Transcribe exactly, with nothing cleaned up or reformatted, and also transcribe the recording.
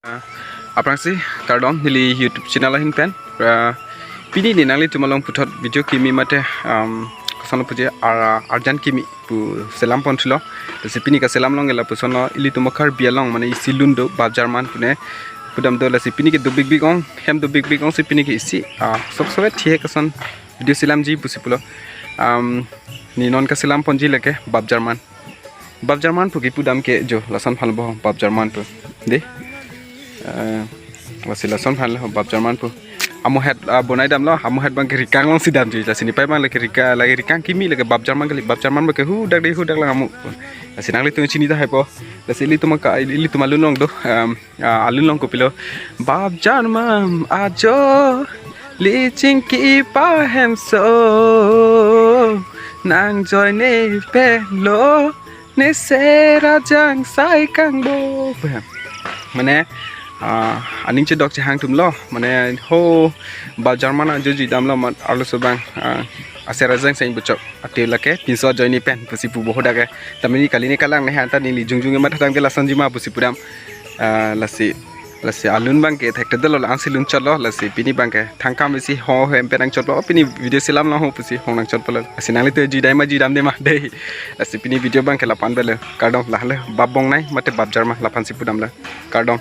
Ah, aphrangsi kardom neli YouTube channel ahin pen. Ah, pini ne nanglitum along puthot video kimi mate, um, koson puji ar-, arjan kimi pu selam pon thulo. Lasi pini kaselam along ke lapuson lo, ilitum Karbi along mane isi lun do, bap jarman pune pudam do. Lasi pini ke do big big ong, hem do big big ong si pini ke isi, ah, sok sok thie koson video selamji pusi pulo. Um, ne non kaselam ponji lake bap jarman. Bap jarman pu kipudam ke jo, lason aphan bo bap jarman pu. De. Eh, lasi lason aphan lo bap jarman pu. Amohet, ah, bonai damlo, amohet abang ke rikang alongsi damji. Lasi nepei abang lake rika, lake rikang kimi lake bap jarman kali, bap jarman abang ke hudak de hudak lang amu. Lasi nanglitum chini tahai po. Lasi ilitum ka, ilitum alun along do. Um, ah, alun along kopilo. Bap jarman ajo, li chingki pahemso, nang joine pen lo, ne sera jang sai kangbo. Mane, ah, aning chedok chehang atum lo. Mane ho bap jarman ajoji damlo mat arloso abang, ah, asera jang sai buchok. Ate lake pinso ajoine pen pusi pu bo hadak ke. Tame ne kali ne kalang ne han ta neli jongjong amat hadak ke lasonji ma pusi pudam. Ah, lasi, lasi alun abang ke thekte dolo, la-an si lun chotlo, lasi pini abang ke thangkam isi ho hem pen nangchotlo, pini video selam lo ho pusi ho nangchotlo. Lasi nanglitum jui dai ma jui dam de ma de. Lasi pini video abang ke lapu-an bele. Kardom, lahelo bap bongnai mate bap jarman laphan si pudamlo. Kardom.